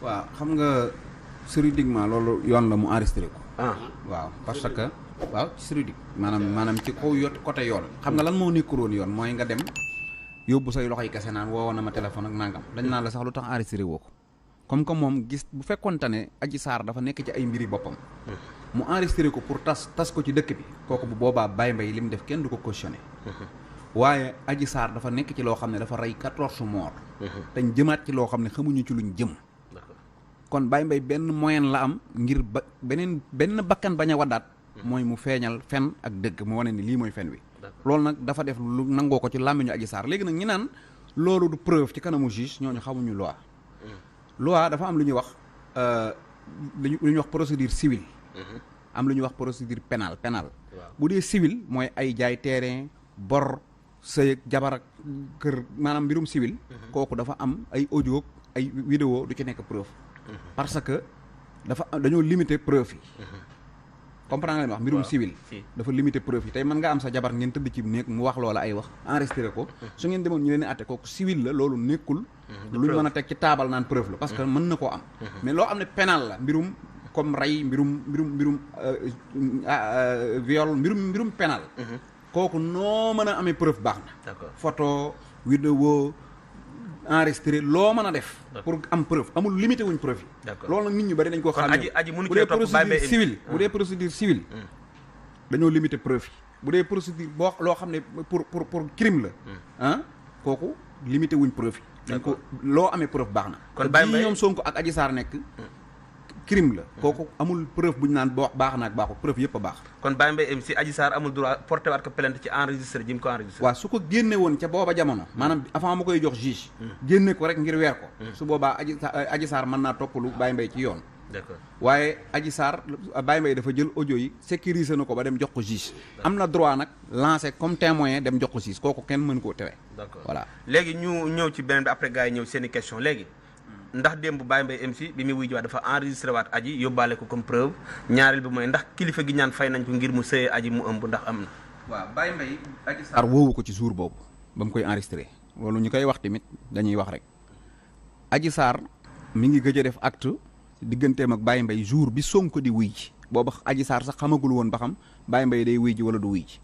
waaw xam nga juridiquement loolu yoon la mu enregistré ko. waaw parce que waaw juridique maanaam ci kaw côté yoon. xam nga lan moo nekkul woon yoon mooy nga dem yóbbu say loxoy kese naan woowoon na ma téléphone ak nangam dañ naan la sax lu tax enregistré woo ko comme que moom gis bu fekkonte ne Adji Sarr dafa nekk ci ay mbiri boppam. mu enregistré ko pour tas ko ci dëkk bi kooku bu boobaa Baye Mbaye li mu def kenn du ko cautionné. waaye Adji Sarr dafa nekk ci loo xam ne dafa rey 14 morts. dañ jëmaat ci loo xam ne xamuñu ci luñ jëm. kon Baye Mbaye benn moyen la am ngir benn bakkan bañ a waddaat. mooy mu feeñal fen ak dëgg mu wane ni lii mooy fen wi. loolu nag dafa def lu nangoo ko ci làmmiñu Adji Sarr léegi nag ñi naan loolu du preuve ci kanamu juge ñooñu xamuñu loi. loi dafa am lu ñuy wax lu ñuy wax procédure civile. am lu ñuy wax procédure pénale bu dee civil mooy ay jaay terrain bor sëy ak jabar ak kër maanaam mbirum civil. kooku dafa am ay audio ay vidéo du ci nekk preuve. parce que dañoo limiter preuve yi. comprendre nga leen wax mbirum civil dafa limiter preuve yi tey mën nga am sa jabar ngeen tëdd ci néeg mu wax loola ay wax enregistré ko su ngeen demoon ñu leen atte kooku civil la loolu nekkul luñ mën a teg ci taabal naan preuve la parce que mën na koo am mais loo am ne pénal la mbirum comme rey mbirum viol mbirum pénal kooku noo mën a amee preuve baax na photo vidéo enregistré loo mën a def pour am preuve amul limité wuñ preuve yi loolu nag nit ñu bari dañ koo xam bu dee procédure civile bu dee procédure civile dañoo limité preuve yi bu dee procédure boo loo xam ne pour crime la kooku limité wuñ preuve yi dañ ko loo amee preuve baax na kon bii ñoom Sonko ak Adji Sarr nekk crime la kooku amul preuve bu ñu naan baax na ak baaxul preuve yëpp a baax kon Baye Mbaye si Adji Sarr amul droit porté waat ko plainte ci enregistré ji mu ko enregistré waaw su ko génne woon ca booba jamono maanaam avant mu koy jox juge génne ko rek ngir weer ko su boobaa Adji Sarr mën naa topp lu Baye Mbaye ci yoon d'accord waaye Adji Sarr Baye Mbaye dafa jël audio yi sécuriser na ko ba dem jox ko juge am na droit nag lancer comme témoin dem jox ko juge kooku kenn mën koo tere d'accord voilà léegi ñu ñëw ci beneen bi après gars yi ñëw seen i question léegi ndax démb Baye Mbaye MC bi muy wuy ji waat dafa enregistré waat aji yóbbaale ko comme preuve ñaareel bi mooy ndax kilifa gi ñaan fay nañ ko ngir mu sëyee aji mu ëmb ndax am na waaw Baye Mbaye Adji Sarr woowu ko ci jour boobu ba mu koy enregistré loolu ñu koy wax tamit dañuy wax rek Adji Sarr mi ngi gëj a def acte digganteem ak Baye Mbaye jour bi Sonko di wuy ji booba Adji Sarr sax xamagul woon ba xam Baye Mbaye day wuy ji wala du wuy ji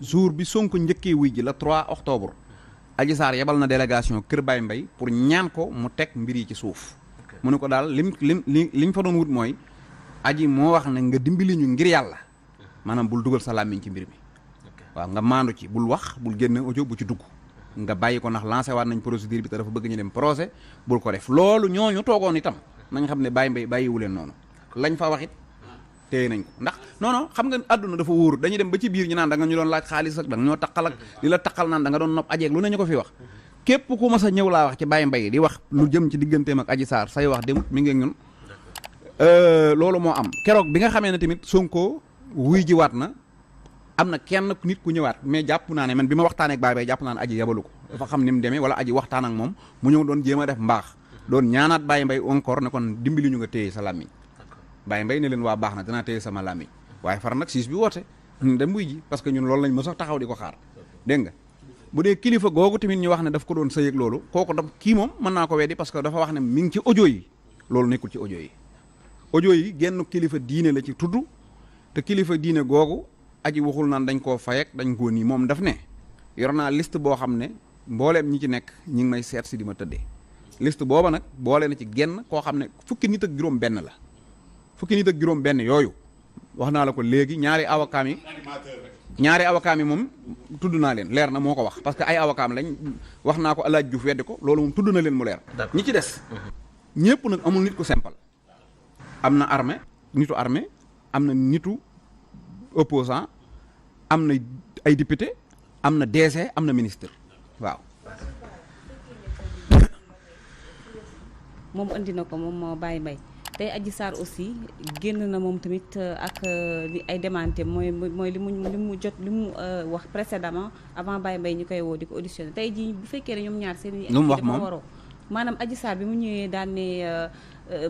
jour bi Sonko njëkkee wuy ji la 3 octobre Adji Sarr yebal na délégation kër Baye Mbaye pour ñaan ko mu teg mbir yi ci suuf mu ne ko daal liñ fa doon wut mooy aji moo wax ne nga dimbali ñu ngir yàlla maanaam bul dugal sa làmmiñ ci mbir mi waaw nga maandu ci bul wax bul génn audio bu ci dugg nga bàyyi ko ndax lancé waat nañ procédure bi te dafa bëgg ñu dem procès bul ko def loolu ñooñu toogoon itam nañ xam ne Baye Mbaye bàyyiwu leen noonu lañ fa wax it téye nañ ko ndax non xam nga àdduna dafa wóor dañuy dem ba ci biir ñu naan da nga ñu doon laaj xaalis ak da nga ñoo taqal ak li la taqal naan da nga doon nopp ajeeg lu ne ñu ko fi wax képp ku mas a ñëw laa wax ci Baye Mbaye di wax lu jëm ci digganteem ak Adji Sarr say wax demut mi ngi ak ñun loolu moo am keroog bi nga xamee ne tamit Sonko wuy ji waat na am na kenn nit ku ñëwaat mais jàpp naa ne man bi ma waxtaanee ak Baye Mbaye jàpp naa ne aji yabalu ko dafa xam ni mu demee wala aji waxtaan ak moom mu ñëw doon jéem a def mbaax doon ñaanaat Baye Mbaye encore ne kon dimbali ñu nga téye sa làmmiñ Baye Mbaye ne leen waa baax na dinaa téye sama làmmiñ waaye far nag siis bi woote ñun dem wuy ji parce que ñun loolu lañ mës a taxaw di ko xaar dégg nga bu dee kilifa googu tamit ñu wax ne daf ko doon sëy ak loolu kooku daf kii moom mën naa ko weddi parce que dafa wax ne mi ngi ci audio yi loolu nekkul ci audio yi audio yi genn kilifa diine la ci tudd te kilifa diine googu aji waxul naan dañ koo fayek dañ koo nii moom daf ne yor naa liste boo xam ne mbooleem ñi ci nekk ñi ngi may seet si di ma tëddee liste booba nag boole na ci genn koo xam ne fukki nit ak juróom benn la fukki nit ak juróom benn yooyu wax naa la ko léegi ñaari avocat mi moom tudd naa leen leer na moo ko wax parce que ay avocat lañ wax naa ko El Hadj Diouf weddi ko loolu moom tudd na leen mu leer ñi ci des ñëpp nag amul nit ku simple am na armée nitu armée am na nitu opposant am na ay député am na DG am na ministre waaw moom andi na ko moom Baye Mbaye tey Adji Sarr aussi génn na moom tamit ak ay démenté mooy li mu jot li mu wax précédemment avant Baye Mbaye ñu koy woo di ko auditionné tey jii bu fekkee ne ñoom ñaar seen i dafa waroo maanaam Adji Sarr bi mu ñëwee daan ne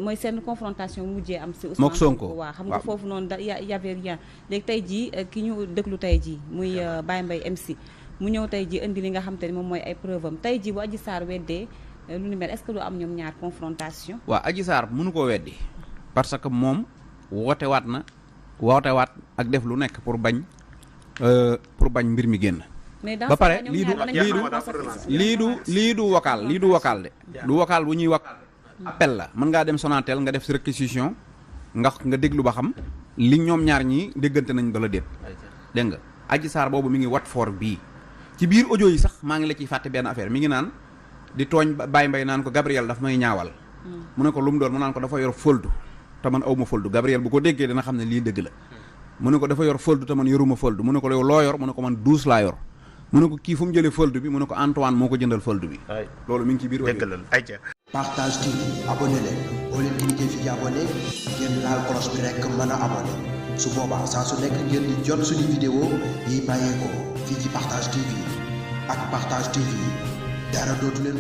mooy seen confrontation mujjee am si Ousmane Sonko waaw xam nga foofu noonu y avait rien léegi tey jii ki ñu déglu tey jii muy Baye Mbaye MC mu ñëw tey jii indi li nga xam te ne moom mooy ay preuve am tey jii bu Adji Sarr weddee lu ni mel est-ce que du am ñoom ñaar confrontation. waa Adji Sarr mënu koo weddi parce que moom wootewaat ak def lu nekk pour bañ mbir mi génn. mais ba pare lii du vocal de du vocal bu ñuy wax appel la mën ngaa dem Sonatel nga def si réquisition nga déglu ba xam li ñoom ñaar ñi déggante nañ bala déet dégg nga Adji Sarr boobu mi ngi wat for bii ci biir audio yi sax maa ngi la ciy fàtte benn affaire mi ngi naan di tooñ Baye Mbaye naan ko Gabriel daf may ñaawal mu ne ko lu mu doon mu naan ko dafa yor foldu te man awma foldu Gabriel bu ko déggee dina xam ne lii dëgg la mu ne ko dafa yor foldu te man yoruma foldu mu ne ko yow loo yor mu ne ko man 12 laa yor mu ne ko kii fu mu jëlee foldu bi mu ne ko Antoine moo ko jëndal foldu bi loolu mi ngi ci biir dëgg ayca Partage TV abonné leen boo leen cliquer fi abonné ngeen laal cloche bi rek mën a abonné su boobaa saa su nekk ngeen di jot suñu vidéo yi bàyyeekoo fii ci Partage TV ak Partage TV dara dootu leen